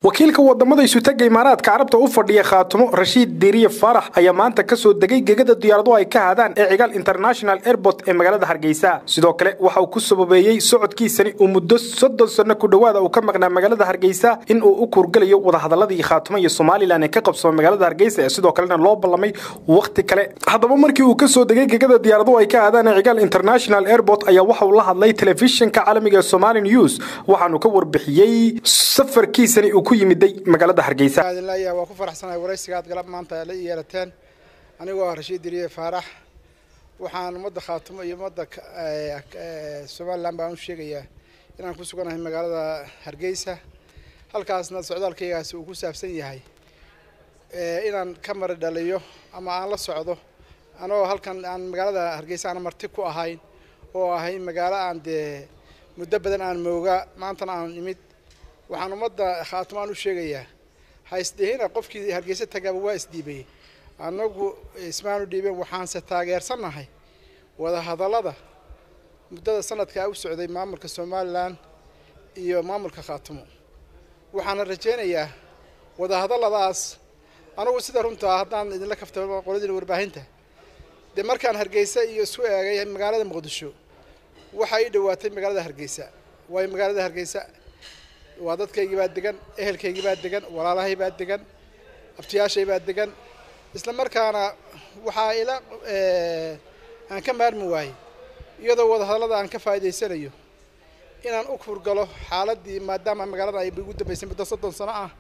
Wakiilka wadamada Isutaga Imaaraadka Carabta u fadhiya Khaatumo, Rashiid Diriye Faarax, ayaa maanta kasoo degay gegada diyaaradu ay ka hadaan ee Cigaal International Airport ee magaalada Hargeysa. Sidoo kale waxa uu ku sababeeyey socodkiisani uu muddo 30 sano ku dhowaada uu ka maqnaa magaalada Hargeysa in uu u kuurgalayo wadahadaladii Khaatumo iyo Somalilan ee ka qabsoomay magaalada Hargeysa, ee sidoo kalena loo ballamay wakhti kale. Haddaba markii uu kasoo degay gegada diyaaradu ay ka hadaan ee Cigaal International Airport ayaa waxa uu la hadlay telefishinka caalamiga ee Somali News, waxaanu ka warbixiyey safarkiisani uu ku yimiday magaalada Hargeysa. Waa ku faraxsanahay waraysiga aad galab maanta la yeelateen. Anigoo ah Rashiid Diriye Faarax, waxaan ummadda Khaatumo iyo ummadda Somaliland baan u sheegayaa inaan ku suganahay magaalada Hargeysa, halkaasna socdaalkaygaasi uu ku saabsan yahay inaan ka mari dhaliyo ama aan la socdo, anoo halkan aan magaalada Hargeysa aan marti ku ahayn oo ahay magaalo aan dee muddo badan aan mooga, maantana aan imid. Waxaan ummadda Khaatumo aan u sheegayaa, ha isdhihina qofkii Hargeysa tagaaba waa isdhiibayay. Annagu ismaanu dhiibeen, waxaanse taageersannahay wadahadallada muddada sanadkaa u socday maamulka Somalilan iyo maamulka Khaatumo. Waxaana rajaynayaa wadahadalladaas. Anugu sida runtaa haddaan idinla kaftamo, qoladiina warbaahinta, dee markaan Hargeysa iyo isku eegay magaalada Muqdisho, waxaa ii dhowaatay magaalada Hargeysa, waayo magaalada Hargeysa waa dadkaygii baa degan, ehelkaygii baa degan, walaalahay baa degan, abtiyaashay baa degan. Isla markaana waxaa ila aan ka maarmi waayey, iyadoo wadahadallada aan ka faa'iidaysanayo, inaan u kurgalo xaaladdii, maadaama magaalada ay ugu dambeysay muddo 30 sano ah,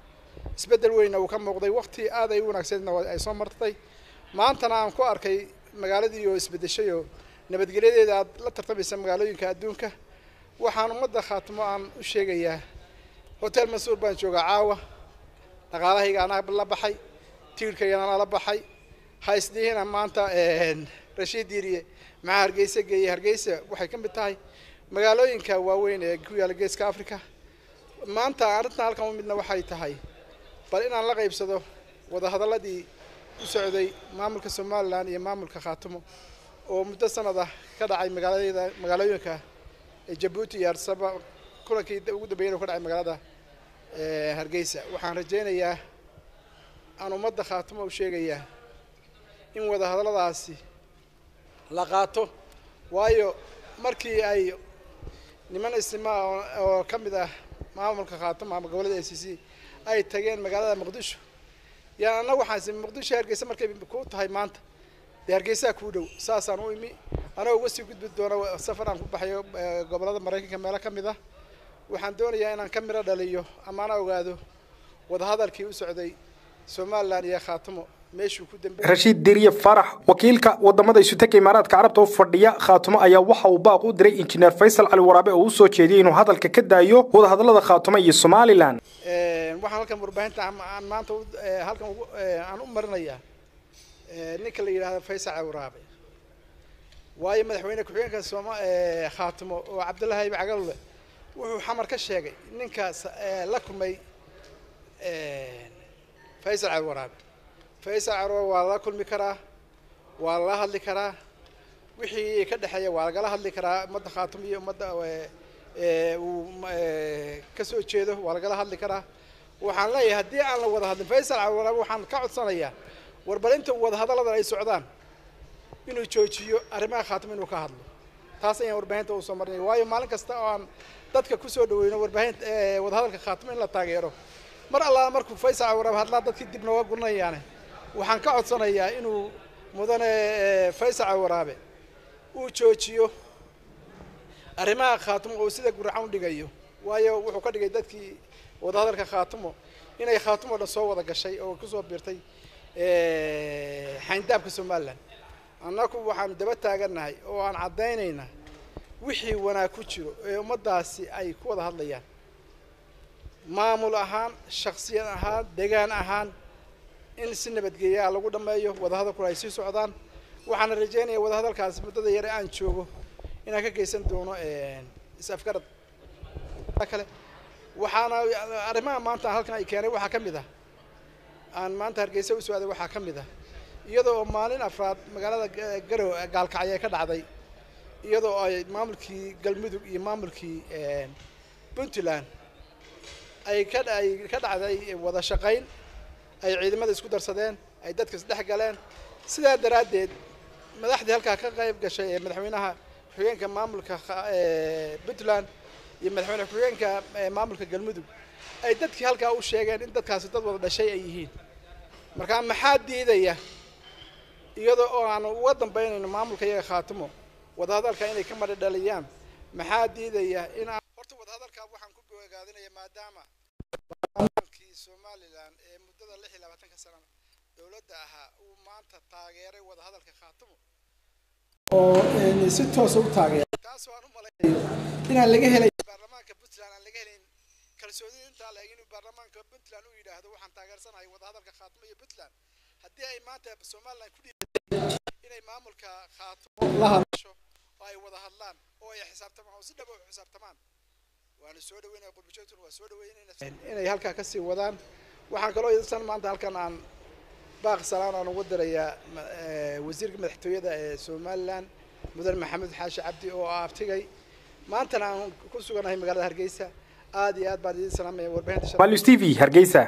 isbeddel weynna uu ka muuqday, waqti aad ay u wanaagsanna ay soo martay, maantana aan ku arkay magaaladii oo isbeddeshay oo nabadgelyadeeda aad la tartamaysa magaalooyinka adduunka. Waxaan ummadda Khaatimo aan u sheegayaa, Hotel Mansuur baan joogaa caawa, dhaqaalahayga anaa la baxay, tiirkaygana anaa la baxay. Ha isdhihina maanta Rashiid Diiriye maxaa Hargeysa geeyey. Hargeysa waxay ka mid tahay magaalooyinka waaweyn ee ku yaalla Geeska Africa. Maanta arrintan halkan u midna waxay tahay bal inaan la qaybsado wadahadalladii u socday maamulka Somalilan iyo maamulka Khaatumo oo muddo sanad ah ka dhacay magaalada, magaalooyinka Jabuuti iyo Arsaba, kulankii ugu dambeeyana ka dhacay magaalada Hargeysa. Waxaan rajaynayaa, aan ummadda Khaatumo u sheegayaa in wadahadalladaasi la qaato, waayo markii ay niman isima oo ka mid ah maamulka Khaatumo ama gobollada ACC ay tageen magaalada Muqdisho, yaan anna waxaan isi Muqdisho Hargeysa markay ku tahay maanta, dee Hargeysaa kuu dhow, saasaan u imi. Anoo uga sii gudbi doono safar aan ku baxayo gobollada Maraykanka meelo ka mid ah, waxaan doonayaa inaan ka miro dhaliyo ama ana ogaado wadahadalkii u socday Somalilan iyo Khaatumo meeshuu ku dambeeyey. Rashiid Diriye Faarax, wakiilka wadamada Isutaka Imaaraadka Carabta u fadhiya Khaatumo, ayaa waxa uu baaq u diray Injineer Faysal Cali Waraabe oo u soo jeediyey inuu hadalka ka daayo wadahadallada Khaatumo iyo Somalilan. Waxaan halkan warbaahinta aan maanta halkan aan u marinayaa ninka la yidhahdo Faysal Cali Waraabe, waayo madaxweyne ku-xigeenka Sooma Khaatumo oo Cabdullahi Haybe Cagalule wuxuu Xamar ka sheegay ninkaas la kulmay Faysal Cali Waraabe. Faysal Cali Waraabe waa lala kulmi karaa, waa lala hadli karaa, wixii ka dhexeeya waa lagala hadli karaa. Ummadda Khaatumo iyo ummadda uu ka soo jeedo waa lagala hadli karaa. Waxaan leeyahay, haddii aan la wada hadlin, Faysal Cali Waraabe waxaan ka codsanayaa warbarinta wadahadalladan ay socdaan inuu joojiyo arrimaha Khaatumo inuu ka hadlo. Taas ayaan warbaahinta usoo marinaya, waayo maalin kasta oo aan dadka kusoo dhaweyno warbaahinta wadahadalka Khaatumo in la taageero, mar allaala markuu Faysal Cali Waraabe hadlaa dadkii dib nooga guranayaane. Waxaan ka codsanayaa inuu mudane Faysal Cali Waraabe uu joojiyo arrimaha Khaatumo oo sida guracan u dhigayo, waayo wuxuu ka dhigay dadkii wadahadalka Khaatumo inay Khaatumo dhan soo wada gashay oo kusoo biirtay xayndaabka Somalilan. Annaku waxaanu daba taagannahay oo aan caddaynaynaa wixii wanaag ku jiro ee ummaddaasi ay ku wada hadlayaan, maamul ahaan, shaksiyad ahaan, degaan ahaan, in si nabadgelyaa lagu dhammeeyo, wadahadalkuna ay sii socdaan. Waxaana rajaynaya wadahadalkaasi muddada yare aan joogo inaan ka geysan doono is-afgarad kale. Waxaana arrimaha maanta halkan ay keenay waxaa ka mid ah, aan maanta Hargeysa u soo aaday waxaa ka mid ah, iyadoo oo maalin afraad magaalada Garow Gaalkacyo ay ka dhacday, iyadoo ay maamulkii Galmudug iyo maamulkii Puntland Ay ka dhacday wada shaqayn, ay ciidamada isku darsadeen, ay dadka isdhex galeen. Sidaa daraaddeed madaxdii halkaa ka qayb gashay ee madaxweynaha ku-xigeenka maamulka Puntland iyo madaxweyne ku-xigeenka maamulka Galmudug ay dadkii halkaa u sheegeen in dadkaasi dad wada dhashay ay yihiin. Markaa maxaa diidaya, iyadoo oo aanu uga dambaynayno maamulka iyaga Khaatumo wadahadalka inay ka madhi dhaliyaan, maxaa diidaya in horta wadahadalka waxaan ku bogaadinaya, maadaama baarlamaankii Somaliland ee muddada 26-ka sana dowladda ahaa uu maanta taageeray wadahadalka Khaatumo oo si toosa u taageeray, taasoo aan u malaynayo inaan laga helay baarlamaanka Puntland, aan laga helayn kalsoonida intaa la eg inuu baarlamaanka Puntland u yidhaahdo waxaan taageersanahay wadahadalka Khaatumo iyo Puntland. Haddii ay maanta Somaliland ku dhiiratay inay maamulka Khaatumo la hadasho oo ay wada hadlaan oo ay xisaabtamaan oo si dhab u xisaabtamaan, waanu soo dhaweynaya, qurbajoogtuna waa soo dhaweynayna inay halkaa kasii wadaan. Waxaan kaloo idan maanta halkan aan baaq salaan aan ugu dirayaa wasiirka madaxtooyada ee Somaliland, Mudane Maxamed Xaashi Cabdi, oo abtigay, maantana aan ku suganahay magaalada Hargeysa. Aad iyo aad baan idin salaamaya warbaahinta. TV Hargeysa.